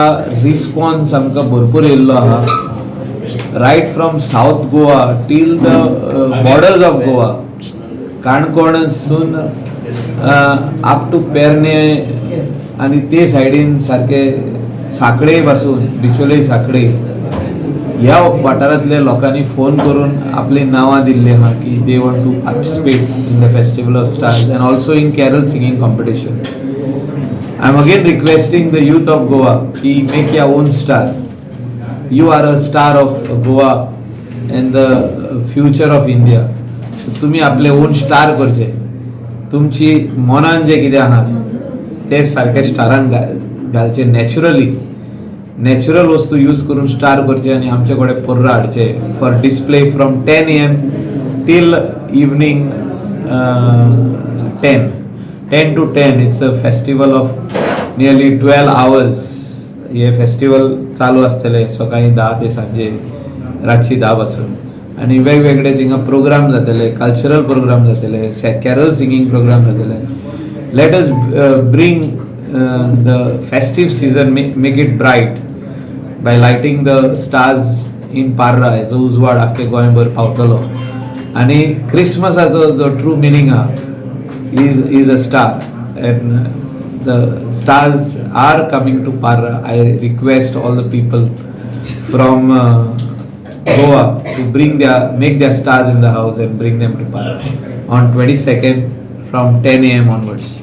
Response आमकां भरपूर येयल्लो आहा, right from South Goa till the borders of Goa. काणकोणसून up to Pernem आनी ते सायडीन सारके साखळे पासून, बिचोले, साखळे ह्या वाठारांतल्या लोकांनी फोन करून आपली नांवां दिल्ली आहा की they want to participate in the Festival of Stars and also in carol singing competition. I am again requesting the youth of Goa की make your own star. You are a star of Goa and the future of India. तुमी आपले own star करचे. तुमची मनान जे कितें आहा ते सारके स्टारान घालचे. नॅचरली, नॅचरल वस्तू यूज करून स्टार करचे आनी आमचे कडेन पर्रा हाडचे for display from 10 a.m. till evening 10 to 10. It's a festival of nearly 12 hours. हे फेस्टिवल चालू आसतलें सकाळी 10 ते सांजे रातची 10 पासून आनी वेगवेगळे थिंगा प्रोग्राम जातले, कल्चरल प्रोग्राम जातले, कॅरल सिंगींग प्रोग्राम जातले. Let us bring the festive season, make it bright by lighting the stars in Parra. हेजो उजवाड आख्खे गोंयभर पावतलो आनी क्रिसमसाचो जो ट्रू मिनींग आहा is a star, and the stars are coming to Parra. I request all the people from Goa to bring their make their stars in the house and bring them to Parra on 22nd from 10 a.m. onwards.